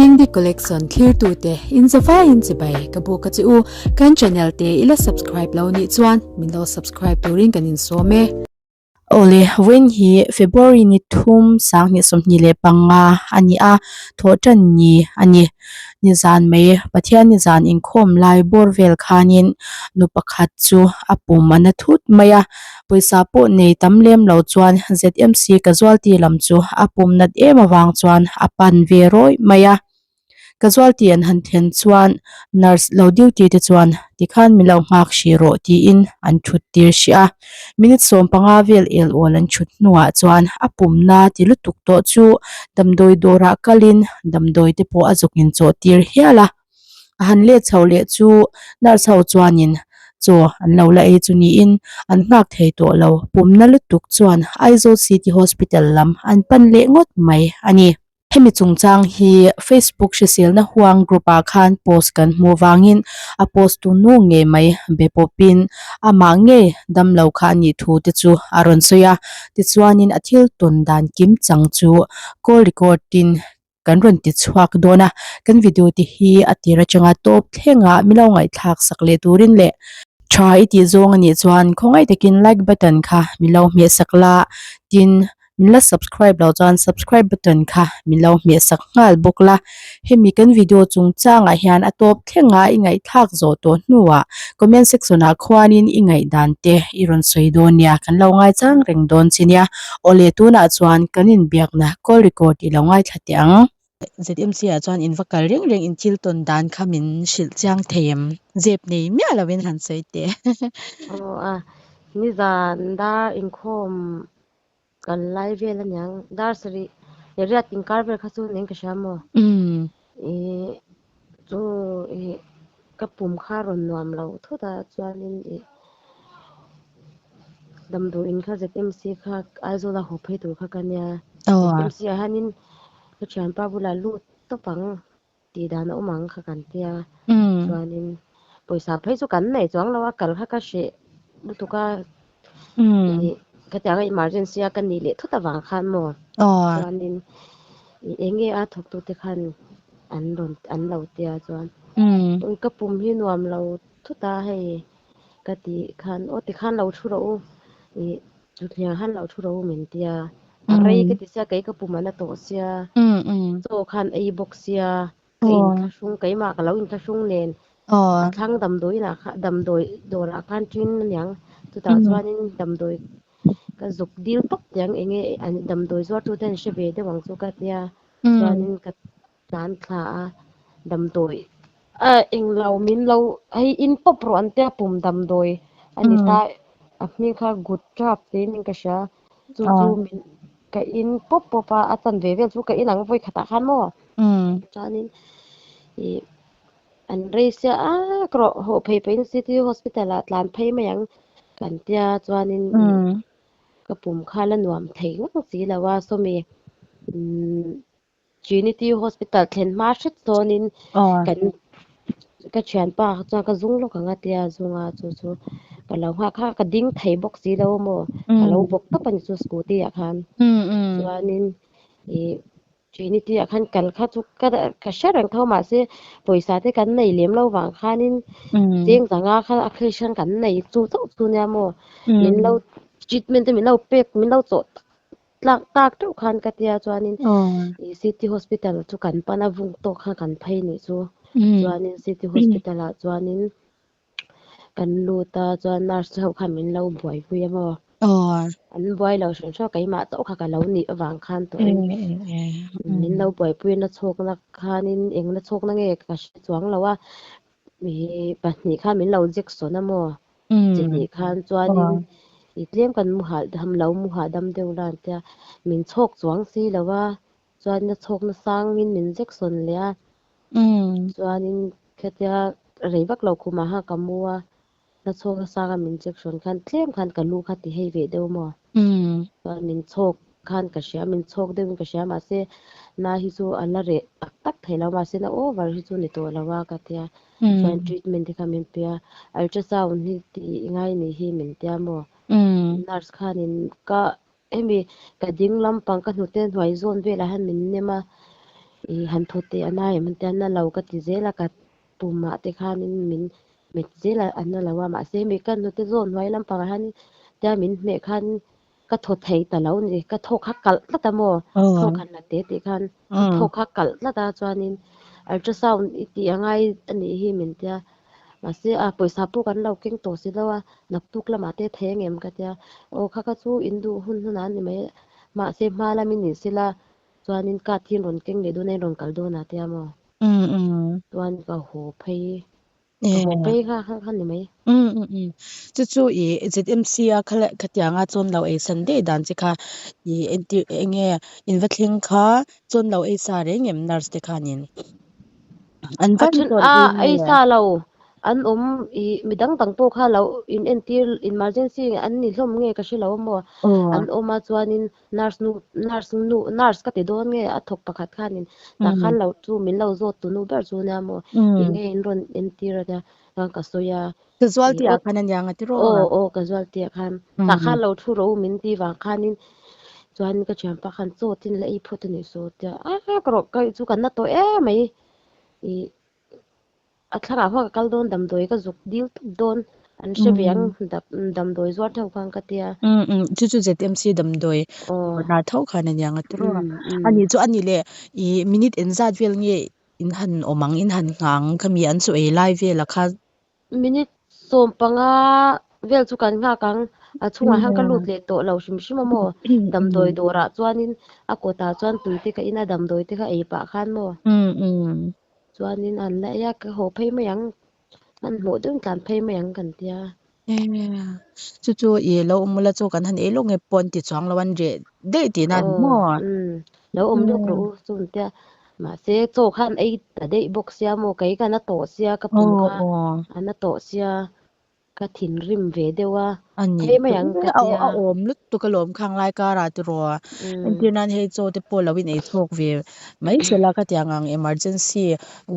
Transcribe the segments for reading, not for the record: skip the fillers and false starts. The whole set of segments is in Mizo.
Dingdi Collection thlirtute in zavaiin chibai ka buk a che u. Kan channel te i la subscribe lo nih chuan min lo subscribe turin kan insawm e. Awle, vawiin hi February ni thum 2025 a ni a, thawhtan ni a ni. Nizan mai Pathian nizan inkhawm lai bawr vel khanin nu pakhat chu a pum a na thut mai a, pawisa pawh nei tam lem lo chuan ZMC casualty lam chu a pum nat em avang chuan a pan ve rawih mai a. Casualty an han thlen chuan nurse lo duty te chuan tikhan min lo nghak hrih rawh tiin an thut tir hrih a. Minute 15 vel el awl an thut hnuah chuan a pumna ti lutuk tawh chu damdawi dawrah kalin damdawi te pawh a zawk in chawh tir hial a. A han let chho leh chu nurse ho chuanin chaw an lo la ei chu niin an nghak thei tawh lo. Pumna lutuk chuan Aizawl City Hospital lam an pan leh ngawt mai a ni. Hemi chungchang hi Facebook hriselna huang group ah khan post kan hmuh vangin a post tu nu ngei mai be pawpin amah ngei damlo kha a nih thu te chu a rawn sawi a. Tichuanin a thil tawn dan kim chang chu call record in kan rawn ti chhuak dawn a. Kan video te hi a tir atanga tawp thlengah milo ngaihthlak sak leh turin leh tha i tih zawng a nih chuan khawngaih takin like button kha milo hmeh sak la tin Min la subscribe loh chuan subscribe button kha min lo hmeh sak nghal bawk la. Hemi kan video chungchangah hian a tawp thlenga i ngaihthlak zawh tawh hnuah comment section ah khuanin i ngaihdan te i rawn sawi dawn nia kan lo ngaichang reng dawn che nia. Awle tunah chuan kan inbiakna call record i lo ngaithla teh ang. ZMC ah chuan in va kal reng reng in thil tawn dan kha min hrilh chiang thei em? Zep nei miah lovin han sawi teh. Aw a, nizan dar inkhawm Kal lai vel aniang dar sarih leh riat inkar vel kha chu eng ka hria maw? Ih chu ih ka pum kha rawn nuam lo thut a chuanin ih damdawiin kha ZMC kha Aizawl a haw phei tur kha ka nia. ZMC ah hianin ka thianpa bulah lut tawp ang tih dan a awm ang kha kan tia chuanin pawisa phei chu kan nei chuang lo a kal kha ka hreh lutuk a ih khatiang a emergency a ka nih leh thut avang khan maw chuanin ih eng nge a thawk tute khan an rawn an lo tia chuan ka pum hi nuam lo thut a hei ka tih khan aw tikhan lo thu rawh u ih Chuthleng han lo thu ro min tia. A rei ka ti sia kei ka pum a na tawh sia. Chaw khan ei bawk sia. Ka inthlahrung keimah ka lo inthlahrung nen a thlang damdawiin ah khan damdawi dawrah khan ṭin aniang. Chutah chuanin damdawi ka zuk dil tawp tiang eng nge an damdawi zuartute an hre ve deuh ang chu ka tia. Chuanin ka tlan thla a damdawi a englo min lo hei in pawp rawh an tia pum damdawi a ni ta a hming kha good trap tiin ka hria chu chu min ka in pawp pawp a a chanve vel chu ka in ang vawi khatah khan maw chuanin ih an rei sia ak rawh haw phei peihin city hospital ah tlan phei mai ang kan tia chuanin ih ka pum kha la nuam thei ngang si lo a sawmi umm. Trinity Hospital thlen hma hret sawnin kan ka thianpa chuan ka zung lawk ang a tia zunga chu chu ka lo nghak kha ka ding thei bawk si lo maw ka lo bawk tawp a ni chu scooty ah khan chuanin ih Trinity ah khan kal kha chu ka ka hre reng tho mahse pawisa te kan nei lem lo vang khanin cheng zanga kha a cash khan kan nei chu chauh chu nia maw min lo treatment te min lo pek min lo chawh tak. Tlak tak teuh khan ka tia chuanin ih city hospital chu kan pan a vung tawk kha kan phei nih chu chuanin city hospital ah chuanin kan lut a chuan nurse ho khan min lo buaipui a maw an buai lo hran hran a keimah chauh kha ka lo nih avang khan tawhin min lo buaipui na chhawkna khanin engna chhawkna nge ka hre chuang lo a ih pahnih khan min lo jection a maw. Chi hnih khan chuanin i tlem kan mu hahdam lo mu hahdam deuh la an tia min chhawk chuang si lo a chuanin a chhawk na sangin min zek sawn leh a chuanin khatia rei vak lo khumah khan ka mu a na chhawk na sanga min zek sawn khan tlem khan ka lu kha ti hei ve deuh maw chuan min chhawk khan ka hria min chhawk deuhin ka hria mahse na hi chu a la reh tak tak thei lo mahse na over hi chu ni tawh lo a ka tia. Chuan treatment te kha min pe a, ultrasound hi tih ngai nih hi min tia maw? Nurse khanin ka hemi ka ding lampang ka hnute hnuai zawn velah hian min nem a, I han thaw teh a na em an tia na lo ka ti zel a ka pumah te khanin min hmet zel a a na lo a mahse mi ka hnute zawn hnuai lampangah hianin tia min hmeh khan ka thaw thei ta lo a ni ka thawk kha kalh tlat a maw thawk han la te tih khan ka thawk kha kalh tlat a chuanin ultrasound i tih a ngai a nih hi min tia mahse a pawisa pawh kan lo keng tawh si lo a naktuk lamah te thei ang em ka tia aw kha kha chu in duh hun hunah a ni mai mahse hma lamin in sila Chuanin card hi an rawn keng leh dawn a, an rawn kal dawn a tia maw? Umm umm. Chuan ka haw phei, ka haw phei kha kha kha ni mai. Umm umm umm. Chu chu i ZMC a kha leh khatianga chuan lo ei san daih dan che kha i entir eng nge in va thleng kha chuan lo ei sa reng em nurse te khanin? An A van then chuan a ei ei nge? sa lo an awm i mi dang dang pawh kha lo in entir emergency an ni hlawm nge ka hre lo a maw? Aw. An awm a chuanin Nurse nu nurse nu nurse ka ti dawn nge a thawk pakhat khanin tah khan lo chu min lo zawt tu nu ber chu nia maw enge in rawn entir a nia chuan ka sawi a Casualty ah khan a nia nga tiraw? Aw aw casualty ah khan tah khan lo thu rawh u min ti vang khanin chuan ka thianpa khan chaw tin la ei phawt a nih saw tia a ka rawh ka chu ka na tawh emai ih A thlarau kha ka kal dawn damdawi ka zuk dil tawp dawn an hre ve ang damdawi zuar theuh khan ka tia. Umm umm chu chu ZMC damdawi dawrna tho khan a nia nga tiraw a nih chu a nih leh ih minute engzat vel nge in han awm ang in han nghah ang khami an chu ei lai vel a kha. Minute 15 vel chu kan nghak ang a chhungah hian ka lut leh tawh lo hrim hrim a maw damdawi dawrah chuanin a kawtah chuan tui te ka in a damdawi te kha ei pah khan maw. Umm umm. Chuanin an la ei a, ka haw phei mai ang, hmanhmawh deuhin tlan phei mai ang kan tia. Chu chu i lo awm ula chu kan han ei lawk nge pawh an ti chuang lo an reh daih tihna a ni Aw, maw? umm, lo awm lawk rawh u chu an tia. Mahse chaw kha an ei ta daih bawk sia maw, kei ka na tawh sia ka pum kha a na tawh sia. Ka thinrim ve deuh a, A ni phei mai ang ka a tia. a awm lutuk alawm khang lai karah tiraw entir nan hei chaw te pawh lo in ei chhuak ve mai sela khatiang ang emergency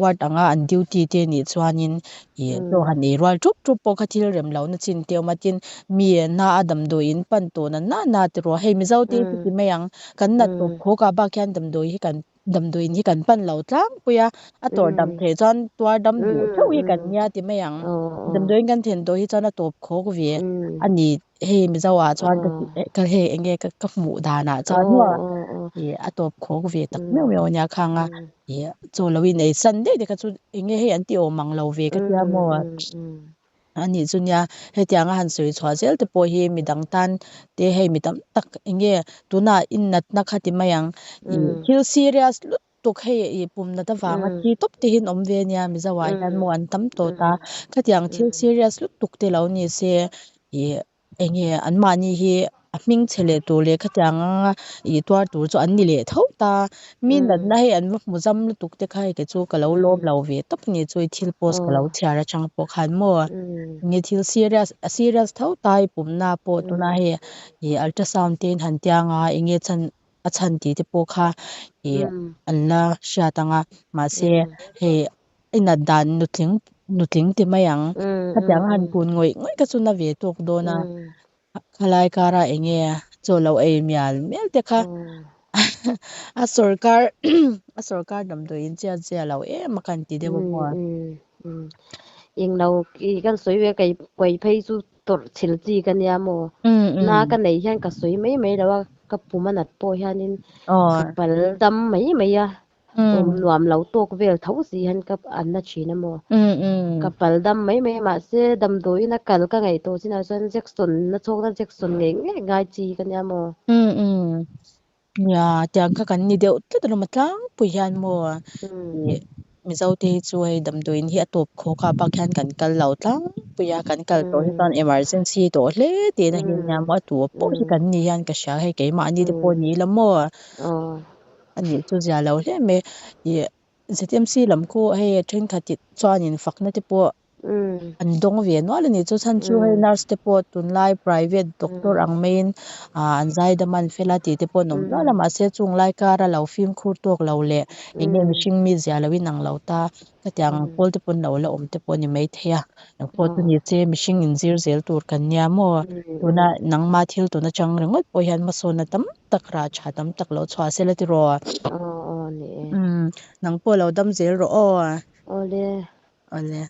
ward anga an duty te nih chuanin ih chaw han ei rual ṭup ṭup pawh kha thil rem lohna chin te awm a tin mi na a damdawi in pan tawh na na na tiraw hei Mizo te hi chu ti mai ang kan nat tawp khawk ah bak hian damdawi hi kan Damdawi in hi kan pan lo tlangpui a, a tawr dam theih chuan tuar dam duh theuh hi kan nia ti mai ang. Damdawi in kan then tawh hi chuan a tawp khawk ve a ni. Hei Mizo ah chuan ka hei eng nge ka hmuh dan ah chuan maw ih a tawp khawk ve tak meuh meuh a nia khang a ih chaw lo in ei san daih te kha chu eng nge hei an ti awm ang lo ve ka tia maw. A nih chu nia, hetianga han sawi chhuah zel te pawh hi midang tan te hei mi tam tak eng nge tunah i natna kha ti mai ang ih thil serious lutuk hei ih pum nat avanga thi tawp te hian awm ve ania Mizo ah hian maw an tam tawh ta khatiang thil serious lutuk te lo ni se ih eng nge anmahni hi a hming chhe leh tur leh khatiang anga ih tuar tur chu an ni leh tho ta. Mi natna hei an va hmu zam lutuk te kha hei kei chu ka lo lawm lo ve tawp a ni chu i thil post ka lo chhiar atang pawh khan maw nge thil serious a serious tho ta hei pumna pawh tuna hei ih ultrasound te in han tiang a eng nge chhan a chhan tih te pawh kha ih an la hriat ang a mahse hei i nat dan nutling nutling ti mai ang khatiang a han kun ngawih ngawih kha chu na ve tawk dawn a. Khalai kara eng nge chaw lo ei mial mial te kha a sorkar a sorkar damdawi in chiat zia lo em a kan ti deuh a maw. Eng lo i kan sawi ve kei kuai phei chu tawrh chhil chi ka nia maw. Na ka nei hian ka sawi mai mai lo a ka pum a nat pawh hianin ka pal dam mai mai a. Awm nuam lo tawk vel tho si hian ka an na thin a maw? Ka pal dam mai mai a mahse damdawiin a kal ka ngaih tawh chinah chuan Jackson na chhawkna Jackson ngei ngei ngai chi ka nia maw? Nia, tiang kha kan ni deuh tlat alawm a tlangpui hian maw? Ih Mizo te hi chu hei damdawiin hi a tawp khawk a bak hian kan kal lo tlangpui a, kan kal tawh hi chuan emergency tawh hle tihna hi nia maw? A tu a pawh hi kan ni hian ka hria hei keimahni te pawh ni ila maw? A nih chu zia lo hle mai. Ih ZMC lam khu hei thenkhat chuanin fakna te pawh an dawng ve nual a ni. Chu chhan chu hei nurse te pawh tunlai private doctor ang maiin ah an zaidam a an fel a tih te pawh an awm nual a. Mahse chung lai kara lo fimkhur tawk lo leh eng nge mihring mi zia lo inang lo ta khatiang ang pawl te pawh an lo la awm te pawh a ni maithei a. Engpawh chu ni che mihring inzir zel tur kan nia maw? Tuna nangma thil tun atang ringawt pawh hian hmasawnna tam tak rah tha tam tak lo chhuah se la tiraw? Aw aw ni e. Umm. Nang pawh lo dam zel rawh aw. Awle. Awle.